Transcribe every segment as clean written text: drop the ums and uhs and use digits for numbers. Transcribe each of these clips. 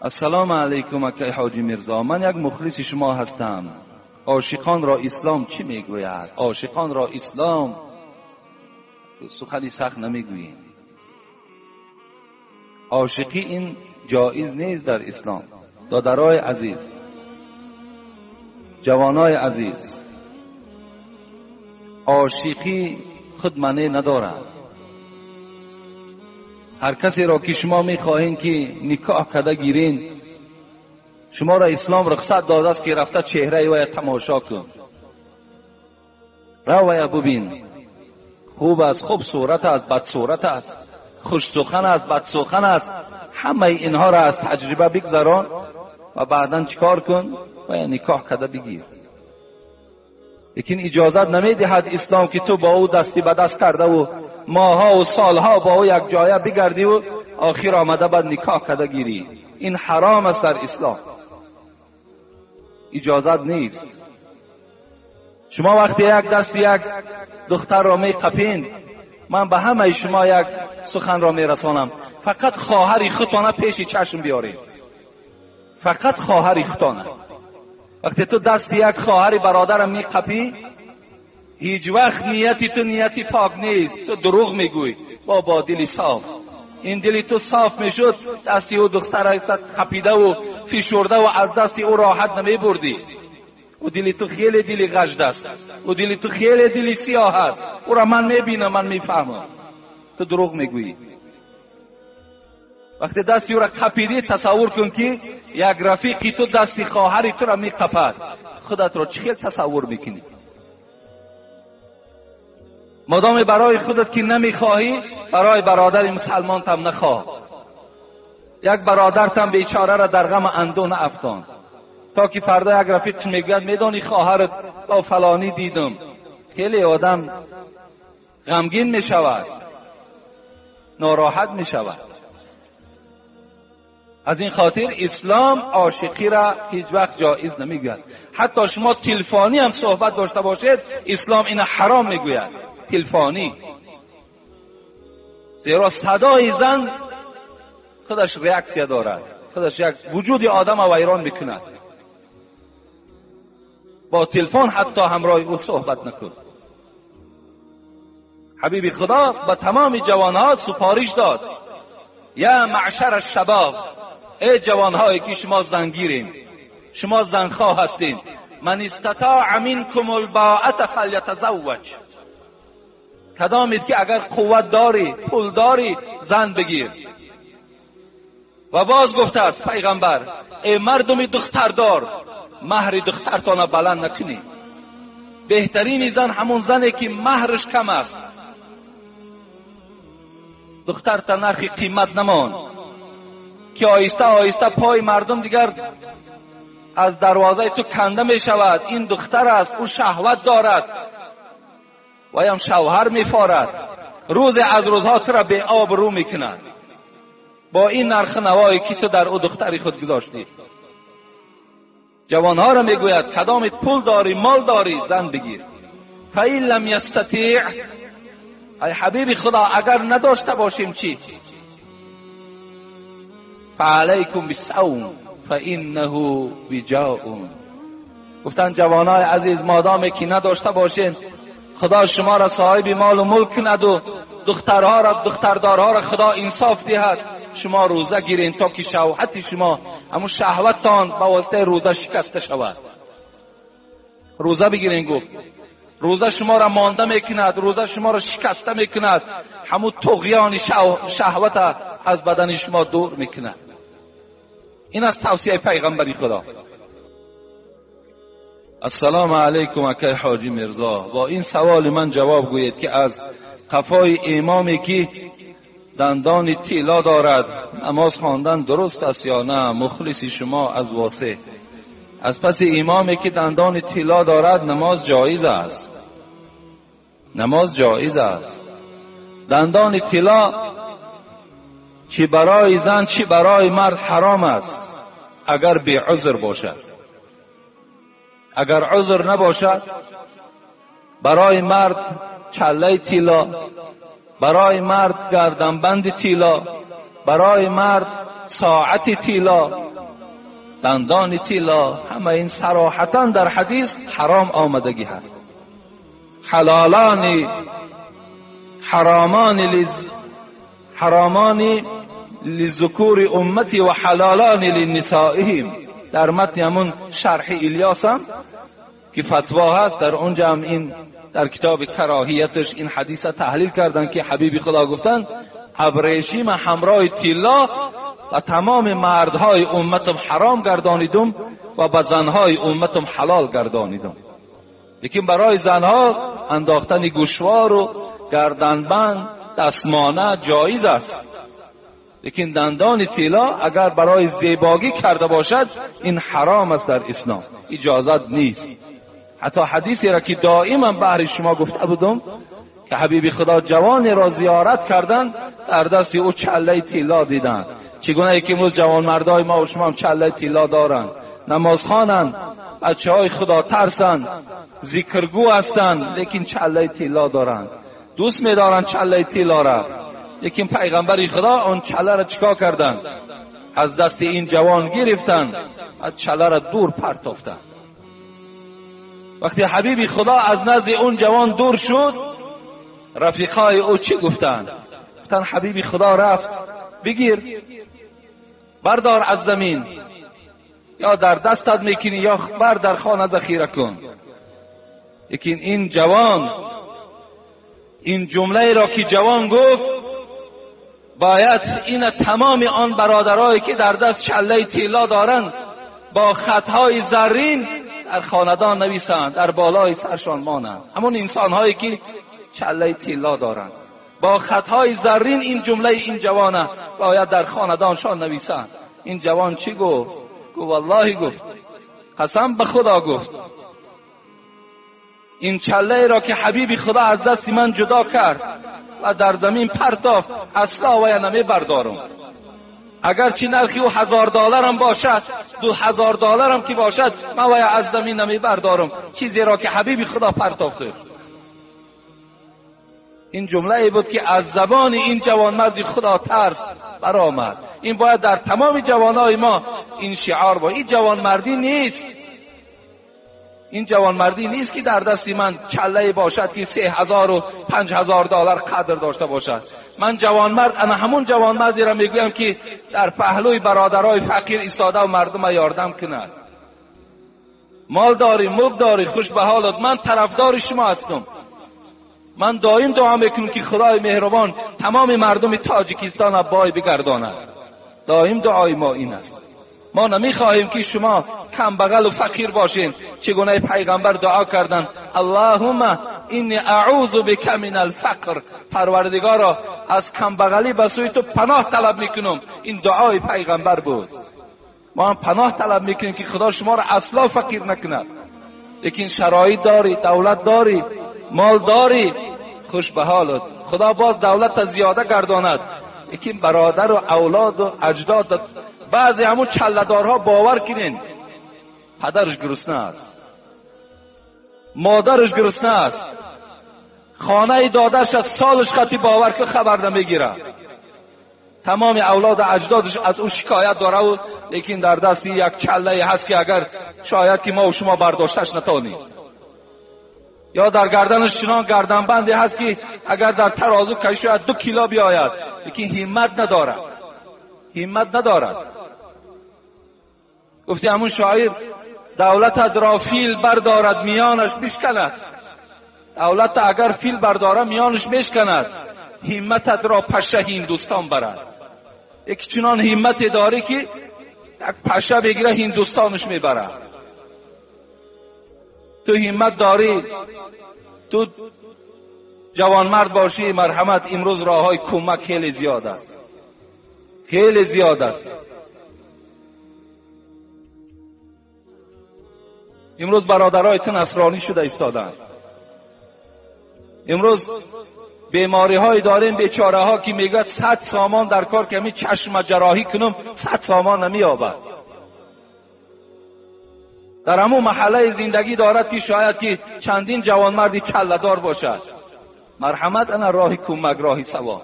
Ассалому алайкум акай Ҳоҷӣ Мирзо, ман як мухлиси шумо ҳастам. Ошиқонро ислом чӣ мегӯяд? Ошиқонро ислом сухани сахт намегӯем. Ошиқӣ ин ҷоиз нест дар ислом. Додарои азиз, ҷавонои азиз, ошиқӣ худ маъне надорад. Ҳар касеро ки шумо мехоҳед ки никоҳ карда гирен, шуморо ислом рухсат додааст ки рафта чеҳраи вая тамошо кун, равая бубин, хуб аст, хуб сурат аст, бадсурат аст, хушсухан аст, бадсухан аст. Ҳамаи инҳоро аз таҷриба бигзарон ва баъдан чикор кун? Вая никоҳ карда бигир. Лекин иҷозат намедиҳад ислом ки ту бо ӯ дасти ба даст кардаву моҳҳову солҳо бо ӯ як ҷоя бигардиву охир омада баъд никоҳ карда гирӣ. Ин ҳаром аст дар ислом, иҷозат нест. Шумо вақте як дасти як духтарро меқапед, ман ба ҳамаи шумо як суханро мерасонам: фақат хоҳари худтона пеши чашм биёред, фақат хоҳари худтона. Вақте ту дасти як хоҳари бародарам меқапӣ, ҳеҷ вақт нияти ту нияти пок нест, ту дурӯғ мегӯй бо дили соф. Ин дили ту соф мешуд, дасти ӯ духтара қапидаву фишурдаву аз дасти ӯ роҳат намебурдӣ. Ӯ дили ту хеле дили ғажд аст, ӯ дили ту хеле дили сиёҳ аст. Ӯро ман мебинам, ман мефаҳмам, ту дурӯғ мегӯӣ. Вақте дасти ӯро қапидӣ, тасаввур кун ки як рафиқи ту дасти хоҳари туро меқапад, худатро чӣ хел тасаввур мекунӣ? Модоме барои худат ки намехоҳӣ, барои бародари мусалмонтам нахоҳ. Як бародартам бечораро дар ғам андӯ наафтон, то ки фардо як рафиқ мегӯяд: медонӣ хоҳарат бо фалонӣ дидам. Хеле одам ғамгин мешавад, нороҳат мешавад. Аз ин хотир ислом ошиқиро ҳеҷ вақт ҷоиз намегӯяд. Ҳатто шумо телефонӣ ҳам суҳбат дошта бошед, ислом ина ҳаром мегӯяд. Телефонӣ, зеро садои зан худаш реаксия дорад, худаш як вуҷуди одама вайрон мекунад. Бо телефон ҳатто ҳамроҳи ӯ суҳбат накун. Ҳабиби Худо ба тамоми ҷавонҳо супориш дод: я маъшар шабоб, эй ҷавонҳое ки шумо зангирем, шумо занхоҳ ҳастед, ман истатоа минкум албоата фалятазавваҷ. Кадомед ки агар қувват дорӣ, пул дорӣ, зан бигир. Ва боз гуфтааст пайғамбар: эй мардуми духтардор, маҳри духтартона баланд накунед. Беҳтарини зан ҳамон зане ки маҳраш кам аст. Духтарта нархи қимат намон, ки оҳиста оҳиста пои мардум дигар аз дарвозаи ту канда мешавад. Ин духтар аст, ӯ шаҳват дорад, ваям шавҳар мефорад. Рӯзе аз рӯзҳо тура беобрӯ мекунад бо ин нархи навое ки ту дар ӯ духтари худ гузоштӣ. Ҷавонҳоро мегӯяд: кадомит пул дорӣ, мол дорӣ, зан бигир. фаин лам ястатиъ, ай ҳабиби Худо, агар надошта бошем чӣ? фаалайкум бисавм фаиннаҳу виҷоун. Гуфтанд ҷавонои азиз, модоме ки надошта бошем, Худо шуморо соҳиби молу мулк кунаду духтарҳоро, духтардорҳоро Худо инсоф диҳад, шумо рӯза гирен то ки шавҳати шумо, ҳамун шаҳваттон ба воситаи рӯза шикаста шавад. Рӯза бигирен, гуфт, рӯза шуморо монда мекунад, рӯза шуморо шикаста мекунад, ҳамун туғёни шаҳвата аз бадани шумо дур мекунад. Ин аз тавсияи пайғамбари Худо. Ассалому алайкум акай Ҳоҷӣ Мирзо, бо ин саволи ман ҷавоб гӯед ки аз қафои имоме ки дандони тилло дорад намоз хондан дуруст аст ё на? Мухлиси шумо аз Восеъ. Аз паси имоме ки дандони тилло дорад намоз ҷоиз аст, намоз ҷоиз аст. Дандони тилло чӣ барои зан, чӣ барои мард ҳаром аст, агар беузр бошад. Агар узр набошад, барои мард чаллаи тилло, барои мард гарданбанди тилло, барои мард ساعت طلا، دندان طلا، همه این صراحتا در حدیث حرام آمدگی هست. حلالان حرامان حرامان لذکور امتی و حلالان لنسائهم. در متن همون شرح الیاس هم که فتوا هست، در اونجا هم این در کتاب کراهیتش این حدیث تحلیل کردن که حبیب خدا گفتن ابریشیم همراه طلا و تمام مردهای امتم حرام گردانیدم و به زنهای امتم حلال گردانیدم. لیکن برای زنها انداختن گوشوار و گردنبند دستمانه جایز است، لیکن دندان طلا اگر برای زیباگی کرده باشد این حرام است در اسلام، اجازت نیست. حتی حدیثی را که دائما بهر شما گفته بودم که حبیب خدا جوانی را زیارت کردند، در دست او چله طلا دیدند. چگونه که امروز جوانمردای ما و شما هم چله طلا دارند، نماز خوانند، بچه های خدا ترسند، ذکرگو هستند، لیکن چله طلا دارند، دوست می‌دارند چله طلا را. لیکن پیغمبر خدا آن چله را چیکار کردند؟ از دست این جوان گرفتند، از چله را دور پرتافتند. وقتی حبیب خدا از نزد اون جوان دور شد، رفیقای او چی گفتند؟ گفتند حبیب خدا رفت، بگیر، بردار از زمین، یا در دستت میکنی یا بر در خانه ذخیره کن. لیکن این جوان، این جمله را که جوان گفت، باید این تمام آن برادرایی که در دست چله طلا دارند با خطهای زرین در خاندان نویسند، در بالای سرشان مانند. همون انسانهایی که چله طلا دارند با خطهای زرین این جمله این جوانه باید در خاندانشان نویسند. این جوان چی گفت؟ گفت والله، گفت قسم به خدا، گفت این چله را که حبیب خدا از دست من جدا کرد و در زمین پرتافت، اصلا وی نمی بردارم. اگرچه نرخی او $1000 هم باشد، $2000 هم که باشد، من وی از زمین نمی بردارم، چیزی را که حبیب خدا پرتافته. این جمله بود که از زبان این جوانمرد خدا ترس برآمد. این باید در تمام جوانای ما این شعار باید. این جوانمردی نیست، این جوانمردی نیست که در دست من چله باشد که 3000 و $5000 قدر داشته باشد. من جوانمرد، انا همون جوانمردی را میگویم که در پهلوی برادرای فقیر ایستاده و مردم یاردم کند. مال داری، ملک داری، خوش به حالت، من طرفدار شما هستم. من دائم دعا میکنم که خدای مهربان تمام مردم تاجیکستان را بای بگرداند. دائم دعای ما این است. ما نمیخواهیم که شما کم بغل و فقیر باشین. چگونه پیغمبر دعا کردن، اللهم انی اعوذ بک من الفقر، پروردگارا از کم بغلی به سوی تو پناه طلب میکنم. این دعای پیغمبر بود. ما هم پناه طلب میکنیم که خدا شما را اصلا فقیر نکند. لیکن شرایط داری، دولت داری، مال داری، خوش به حالت، خدا باز دولت زیاده گرداند. لیکن برادر و اولاد و اجداد، بعضی همون چله‌دارها باور کنین پدرش گرسنه است، مادرش گرسنه است، خانه دادرش از سالش خطی باور که خبر نمیگیره. تمام اولاد اجدادش از او شکایت داره و لیکن در دست یک چله هست که اگر شاید که ما و شما برداشتش نتانیم، یا در گردنش چنان گردنبندی هست که اگر در ترازو کشید 2 کیلو بیاید، لیکن همت ندارد، همت ندارد. گفتی همون شاعر، دولت را فیل بردارد میانش بشکند. دولت اگر فیل بردارد میانش بشکند، همتت را پشه هندوستان برد. یک چنان همت داری که یک پشه بگیره هندوستانش میبرد. تو همت داری، تو جوانمرد باشی، مرحمت امروز راه های کمک خیلی زیاد است، خیلی زیاد است. امروز برادرای تو نصرانی شده ایستادند. امروز بیماری های داریم، بیچاره ها که میگه 100 سامان در کار که می چشم جراحی کنم 100 سامان نمییابد. در همون محله زندگی دارد که شاید که چندین جوانمردی کله‌دار باشد. مرحمت انا راه کمک، راه ثواب.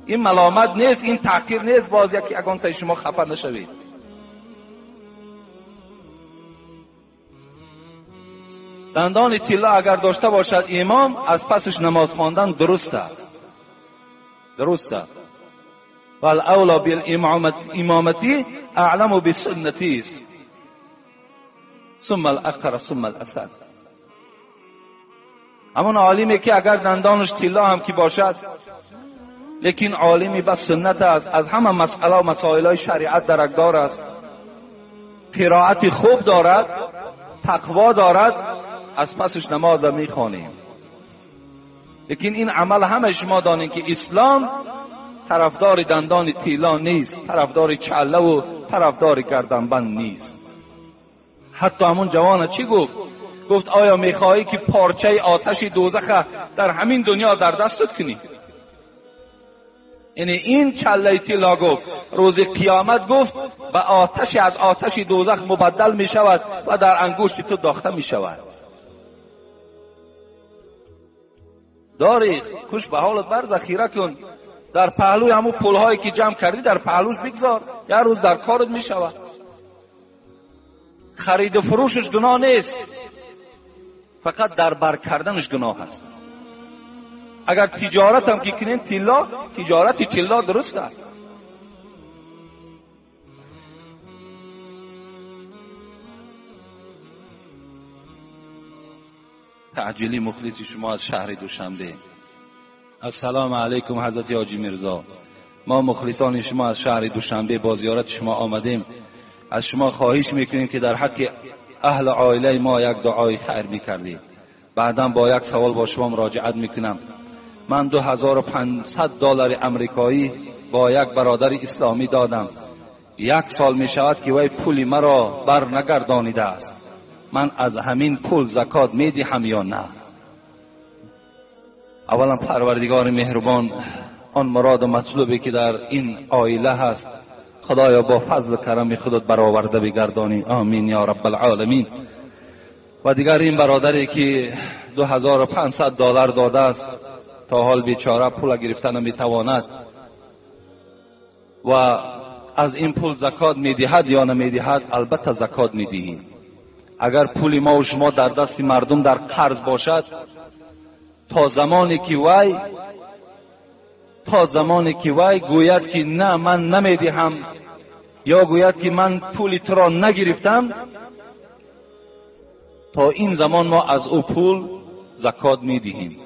این ملامت نیست، این تحقیر نیست. باز یکی اگان شما خفه نشوید. دندان طلا اگر داشته باشد امام، از پسش نماز خواندن درست است، درست است. والاولا بالامامتی اعلم بسنتی است، ثم الاقر ثم الاسد. همون عالمی که اگر دندانش طلا هم که باشد، لیکن عالمی به سنت است، از همه مسئله و مسائل شریعت درکدار است، قرائت خوب دارد، تقوا دارد، از پسش نماز میخوانیم. لیکن این عمل همه شما دانید که اسلام طرفدار دندان طلا نیست، طرفدار چله و طرفدار گردنبند نیست. حتی همون جوان چی گفت؟ گفت آیا میخواهی که پارچه آتش دوزخ در همین دنیا در دستت کنی؟ یعنی این چله طلا گفت روز قیامت گفت به آتش از آتش دوزخ مبدل میشود و در انگشت تو داخته میشود. داری کش به حالت بر ذخیره کن، در پهلوی همون پولهایی که جمع کردی در پهلوش بگذار، یه روز در کارت میشود. خرید و فروشش گناه نیست، فقط در بر کردنش گناه است. اگر تجارت هم که کنین طلا، تجارت طلا درست است. تعجیلی مخلص شما از شهر دوشنبه. السلام علیکم حضرت حاجی میرزا، ما مخلصان شما از شهر دوشنبه با زیارت شما آمدیم. از شما خواهش میکنیم که در حق اهل عائله ما یک دعای خیر میکردید. بعدا با یک سوال با شما مراجعت میکنم. من 2500 دلار امریکایی با یک برادر اسلامی دادم. 1 سال میشود که وی پول مرا بر نگردانیده است. من از همین پول زکات میدهم یا نه؟ اولا پروردگار مهربان، آن مراد و مطلوبی که در این عائله هست خدایا با فضل و کرم خودت برآورده بگردانی، آمین یا رب العالمین. و دیگر این برادری که 2500 دلار داده است، تا حال بیچاره پول گرفتن نمیتواند و از این پول زکات میدهد یا نمیدهد؟ البته زکات میدهیم. اگر پول ما و شما در دست مردم در قرض باشد، تا زمانی که وی گوید که نه من نمیدهم، یا گوید که من پول تو را نگرفتم، تا این زمان ما از او پول زکات میدهیم.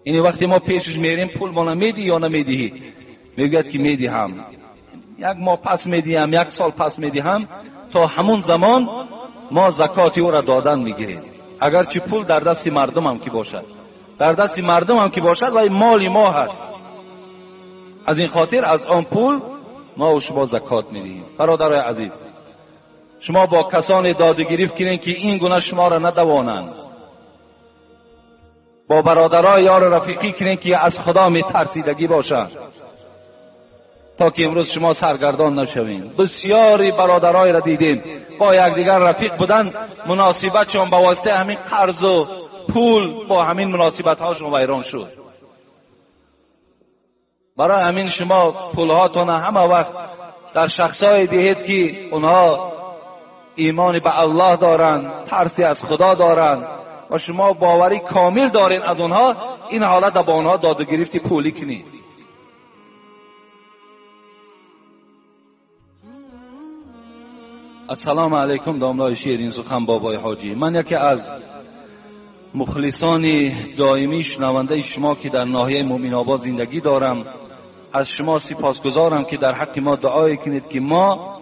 یعنی وقتی ما پیشش میریم پول ما نمیدی یا نمیدهی، میگوید که میدهم، 1 ماه پس میدهم، 1 سال پس میدهم، تا همون زمان ما زکات او را دادن میگیریم. اگرچه پول در دست مردم هم که باشد، در دست مردم هم که باشد و مال ما هست، از این خاطر از آن پول ما و شما زکات میدهیم. برادرای عزیز، شما با کسانی داد و گرفت کنین که این گونه شما را ندوانند. با برادرای یار رفیقی کنین که از خدا میترسیدگی باشند، تا که امروز شما سرگردان نشوین. بسیاری برادرای را دیدیم با یکدیگر رفیق بودن، مناسبتشان با واسطه همین قرض و پول با همین مناسبت هاشون ویران شد. برای همین شما پولهاتون همه وقت در شخصای دهید که اونها ایمان به الله دارند، ترسی از خدا دارند و شما باوری کامل دارین از اونها، این حالت با اونها داد و گرفتی پولی کنید. السلام علیکم داملای شیرین سخن بابای حاجی. من یکی از مخلصان دائمی شنونده شما که در ناحیه مؤمن آباد زندگی دارم، از شما سپاسگزارم که در حق ما دعای کنید که ما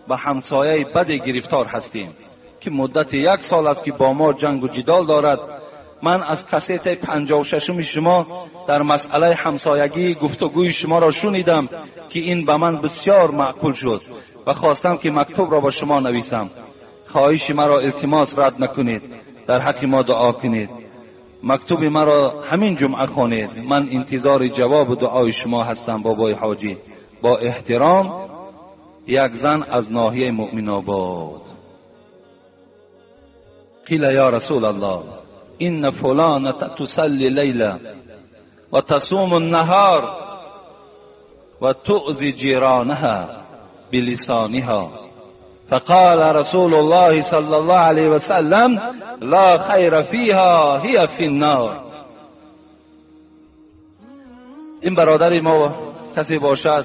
به همسایه بد گرفتار هستیم که مدت 1 سال است که با ما جنگ و جدال دارد. من از کست 56 شما در مسئله همسایگی گفتگوی شما را شنیدم که این به من بسیار معقول شد و خواستم که مکتوب را با شما نویسم. خواهش مرا التماس رد نکنید، در حق ما دعا کنید. مکتوب مرا همین جمعه خوانید. من انتظار جواب دعای شما هستم بابای حاجی. با احترام، یک زن از ناحیه مؤمن آباد. قیل یا رسول الله ان فلانة تصلی لیلا و تصوم النهار وتؤذي جيرانها بلسانها. فقال رسول الله صلى الله عليه وسلم لا خیر فيها هي في النار. این برادر ما کسی باشد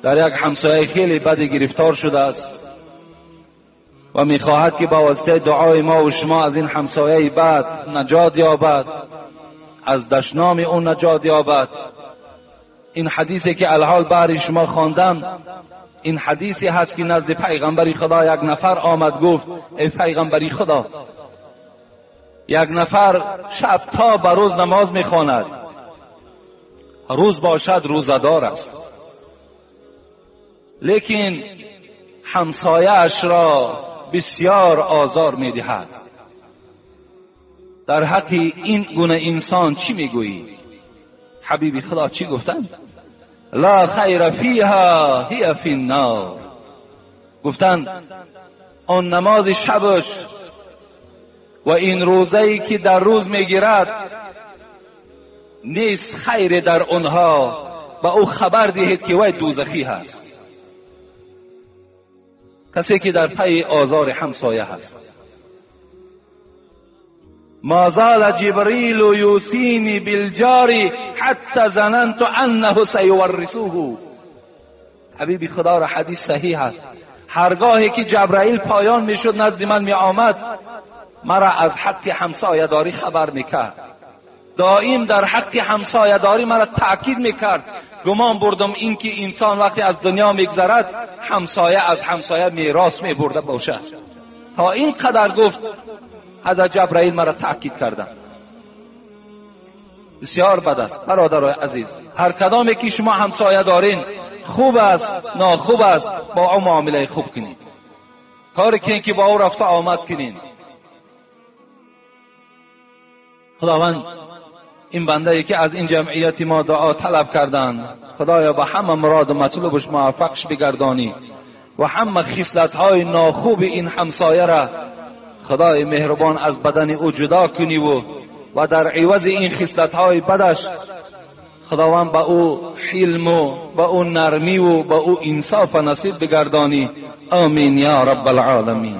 در یک همسایه خیلی بدی گرفتار شده است و میخواهد که با واسطه دعای ما و شما از این همسایه بد نجات یابد، از دشنام اون نجات یابد. این حدیثی که الحال برای شما خواندم، این حدیثی هست که نزد پیغمبر خدا یک نفر آمد گفت ای پیغمبر خدا، یک نفر شب تا به روز نماز میخواند، روز باشد روزه‌دار است، لیکن همسایه‌اش را بسیار آزار میدهد. در حق این گونه انسان چی میگویی؟ حبیبی خدا چی گفتند؟ لا خیر فیها هی فی النار. گفتند آن نماز شبش و این روزه‌ای که در روز میگیرد نیست خیر در آنها، به او خبر دهید که وی دوزخی هست. کسی که در پی آزار همسایه هست. ما زال جبریل یوصینی بالجار حتی ظننت انه سیورثه. حبیبی خدا را حدیث صحیح است. هرگاهی که جبرائیل پایان میشد نزد من می آمد، مرا از حق همسایه داری خبر میکرد. دائم در حق همسایه داری مرا تأکید میکرد. گمان بردم اینکه انسان وقتی از دنیا میگذرد همسایه از همسایه میراث میبرده باشد. تا این قدر گفت حضرت جبرائیل مرا تأکید کردن. بسیار بد است برادرای عزیز. هر کدامی که شما همسایه دارین، خوب است ناخوب است، با او معامله خوب کنید، کاری کنید که با او رفته آمد کنید. خداوند این بنده که از این جمعیت ما دعا طلب کردند، خدایا به همه مراد و مطلوبش موفقش بگردانی و همه خصلت‌های ناخوب این همسایه را خدای مهربان از بدن او جدا کنی و در عوض این خصلت‌های بدش خداوند به او حلم و به او نرمی و به او انصاف نصیب بگردانی. آمین یا رب العالمین.